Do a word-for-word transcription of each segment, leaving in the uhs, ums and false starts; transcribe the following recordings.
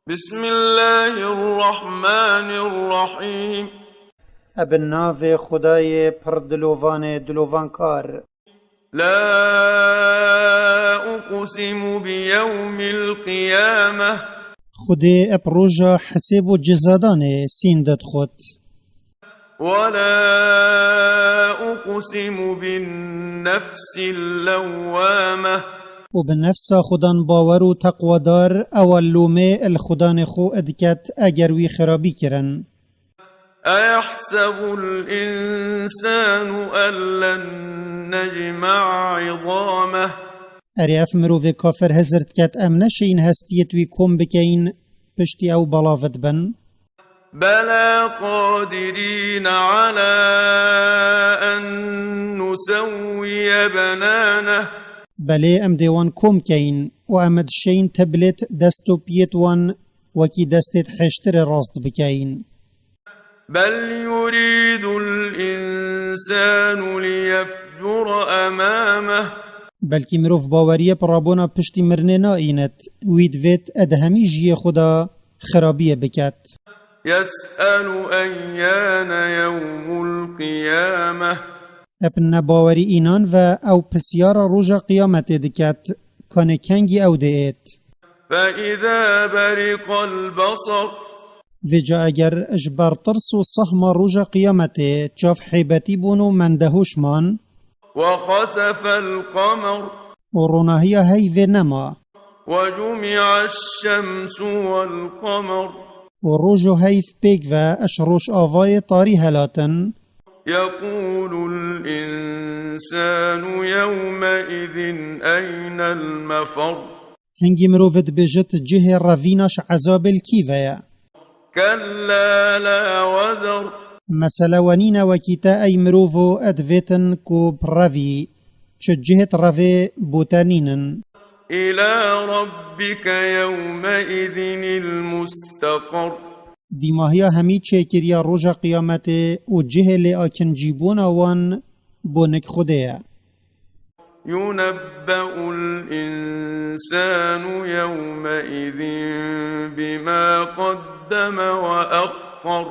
بسم الله الرحمن الرحيم. Eb navê Xwedayê pir dilovanê dilovankar. لا أقسم بيوم القيامة. Xwedê eb roja hesêb û cezadanê sînde dixwet. ولا أقسم بالنفس اللوامة. Û bi nefsa xudan bawer û teqwadar ewa lûmê li xudanê xwe diket eger wî xirabî kirin. أيحسب الإنسان ألن نجمع عظامه. Erê ev mirovê kafir hizir diket em neşeyîn hestiyêt wî kom bikeyin piştî ew belav dibin. بلى قادرين على أن نسوي بنانه. Belê em dê wan kom keyin û em dişeyîn teblêt dest û piyêt wan wekî destêt hêştirê rast bikeyin. بل يريد الإنسان ليفجر أمامه. Belkî mirov baweriye bi rabûna piştî mirinê naînet, wî divêt ed hemî jiyê xwe de xirabiyê biket. يسأل أيان يوم القيامة. Eb nebawerî înan ve ew pisyara roja qiyametê diket, kanê kengî ew dê êt. فإذا برق البصر. Vêca eger ji ber tirs û sehma roja qiyametê çav hêbetî bûn û mendehoş man, وخسف القمر. Û ronahiya heyvê nema. وجمع الشمس والقمر. Û roj û heyv pêk ve ji rojavayê tarî helatin. يقول الإنسان يومئذ أين المفر. Hingî mirov dibêjit cihê revîna ji ezabê li kî ve ye? كلا لا وزر. Mesele we nîne wekî te ey mirovo, divêtin ku bi revî, çi cihêt revê bo te nînin. إلى ربك يومئذ المستقر. Dîmahiya hemî çêkiriya roja qiyametê û cihê lê akincîbûna wan bo nik Xwedê ye. ينبأ الإنسان يومئذ بما قدم وأخر.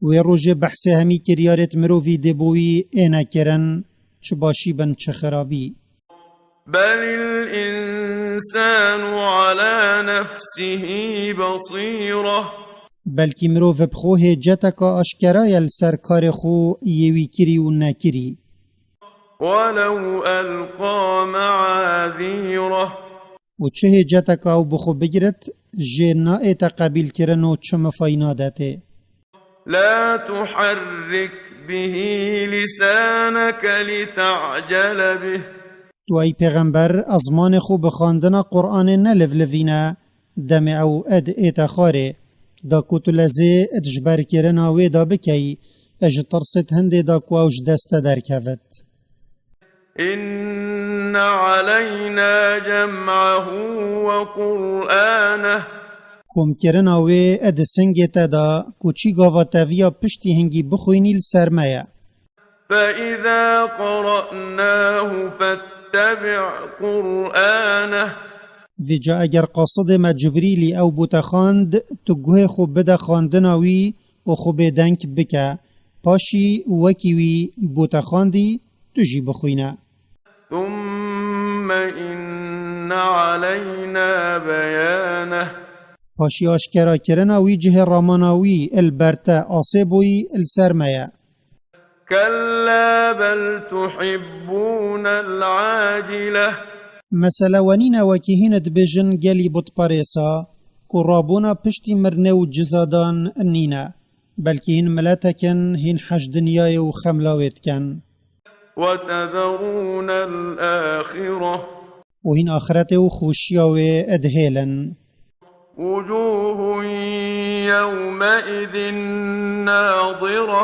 Wê rojê behsê hemî kiryarêt mirovî dê bo wî êne kirin, çi başî bin, çi xirabî. بل الإنسان على نفسه بصيرة. Belkî mirov bi xwe hêceteka aşkera ye li ser karê xwe yê wî kirî û nekirî. ولو ألقى معاذيره. Û çi hêceteka ew bi xwe bigirit, jê naête qebîlkirin û çi mifayî nadetê. لا تحرك به لسانك لتعجل به. Tu ey pêxember, ezmanê xwe bi xwendina Qur'anê nelivlivîne, demê ew ed ête xwarê, da ku tu lezê ed ji ber kirina wê da bikey, e ji tirsêt hindê da ku ew ji dest te derkevit. إن علينا جمعه وقرآنه. Komkirina wê e di singê te de ku çî gava teviya piştî hingî bixwînî li ser me ye. فإذا قرأناه فاتبع قرآنه. Vêca eger qasidê me Cibrîlî ew bo te xwend, tu guhê xwe bide xwendina wî û xwe bêdeng bike. Paşî wekî wî bo te xwendî, tu jî bixwîne. ثم إن علينا بيانه. Paşî aşkerakirina wî cihê ramana wî il ber te asê boyî il ser me ye. كلا بل تحبون العاجلة. Mesele we nîne wekî hîn dibêjin gelî butperêsa ku rabûna piştî mirinê û cizadan nîne. Belkî hîn miletek in, hîn hej dinyayê û xemla wê dikin. وتذرون الآخرة. Û hîn axiretê û xweşiya wê dihêlin. وجوه يومئذ ناضرة.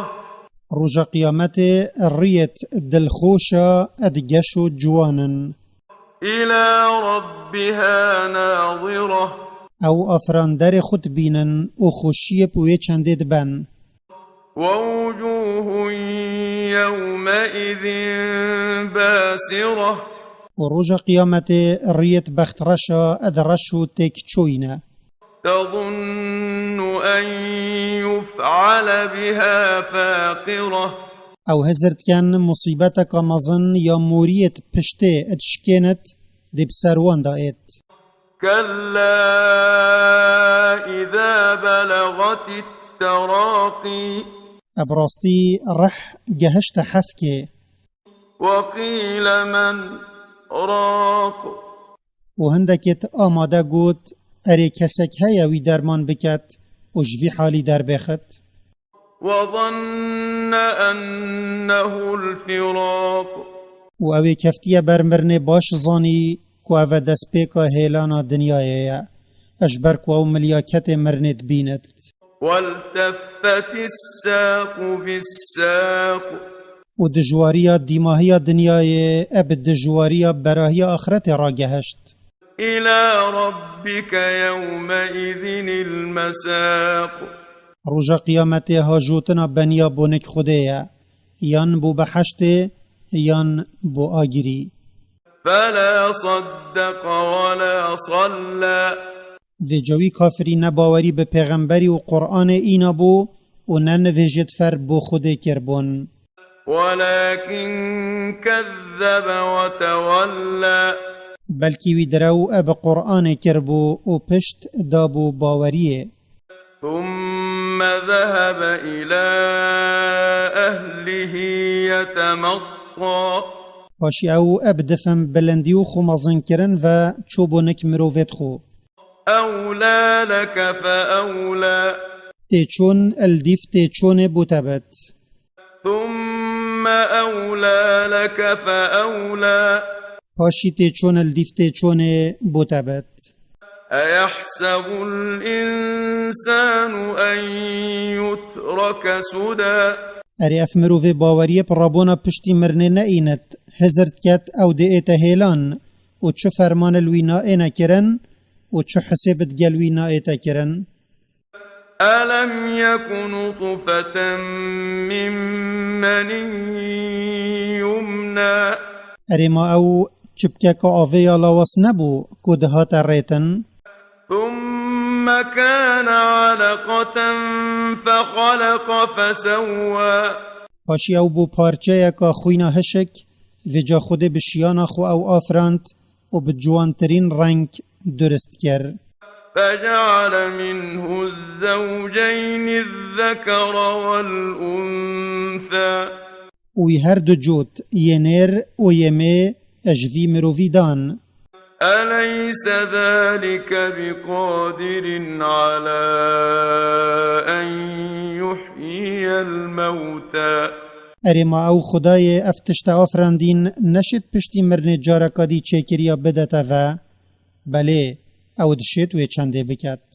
Roja qiyametê riyêt dilxweşa ed geş û ciwan in. إلى ربها ناظرة. Ew afiranderê xwe dibînin û xweşiyê bi wê çendê diben. ووجوه يومئذ باسرة. Û roja qiyametê riyêt bextreşa ed reş û têk çoyîne. تظن أن يفعل بها فاقرة. Ew hizir dikin musîbeteka mezin ya moriyê di piştê dişkênit dê bi ser wan de êt. كلا إذا بلغت التراقي. E bi rastî rih gehişte hefkê. وقيل من راق. Û hindekêt amade got, erê kesek heye wî derman biket û ji vî halî derbêxit. وظن أنه الفراق. Û ew ê keftiye ber mirinê baş zanî ku ev e destpêka hêlana dinyayê ye. Ji ber ku ew milyaketê mirinê dibînit. والتفت الساق بالساق. Û dijwariya dîmahiya dinyayê e bi dijwariya berahiya axretê ragehişt. إلى ربك يومئذ المساق. Roja qiyametê hajotina beniya bo nik Xwedê ye, yan bo beheştê, yan bo agirî. فلا صدق ولا صلى. Vêca wî kafirî ne bawerî bi pêxemberî û Qur'anê îna bû û ne nivêjêt fer bo Xwedê kirbûn. ولكن كذب وتولى. Belkî wî direw e bi Qur'anê kirbû û pişt dabû baweriyê. ثم ذهب إلى أهله يتمطى. Paşî ew e bi difin bilindî û xwe mezinkirin ve çû bo nik mirovêt xwe. أولى لك فأولى. Tê çûn li dîf tê çûnê bo te bit. ثم أولى لك فأولى. Paşî tê çûn li dîf tê çûnê bo te bit. أيحسب الإنسان أن يترك سدى. Erê ev mirovê baweriyê bi rabûna piştî mirinê neînit, hizir diket ew dê ête hêlan û çi ferman li wî naêne kirin û çi hisêb digel wî naête kirin. ألم يك نطفة من مني يمنى. Erê ma ew çipkeka avê ya lawas nebû ku dihate rêtin. ثم كان علقة فخلق فسوى. Paşî ew bû parçeyeka xwîna hişik, vêca Xwedê bi şiyana xwe ew afirand û bi ciwantirîn reng durist kir. فجعل منه الزوجين الذكر والأنثى. Û wî her du cot, yê nêr û yê mê, ji vî mirovî dan. أليس ذلك بقادر على أن يحيي الموتى. Erê ma ew Xwedayê ev tişte afirandîn neşêt piştî mirinê careka dî çêkiriya bidete ve? Belê, ew dişêt wê çendê biket.